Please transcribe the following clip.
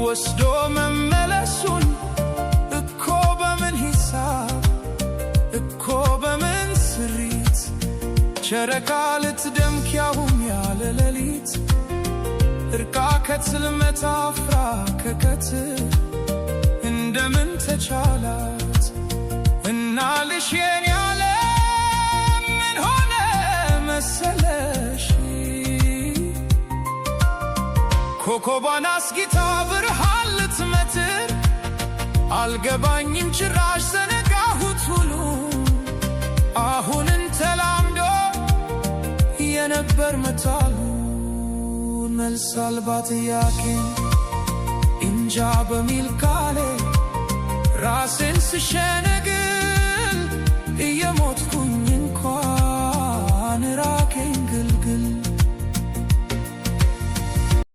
ወስዶ መመለሱን እኮ በምን ሂሳብ፣ እኮ በምን ስሪት፣ ጨረቃ ልትደምቅ ያውም ያለ ሌሊት፣ እርቃ ከጽልመት አፍራ ከቀትር እንደምን ተቻላት? እና ልሽ የኔ ዓለም ምን ሆነ መሰለሽ? ኮከቧን አስጊታ ብርሃን ልትመትር፣ አልገባኝም ጭራሽ፣ ዘነጋሁት ሁሉ። አሁንን ተላምዶ የነበር መታሉን፣ መልስ አልባ ጥያቄን እንጃ በሚል ቃሌ ራሴን ስሸነግል እየሞ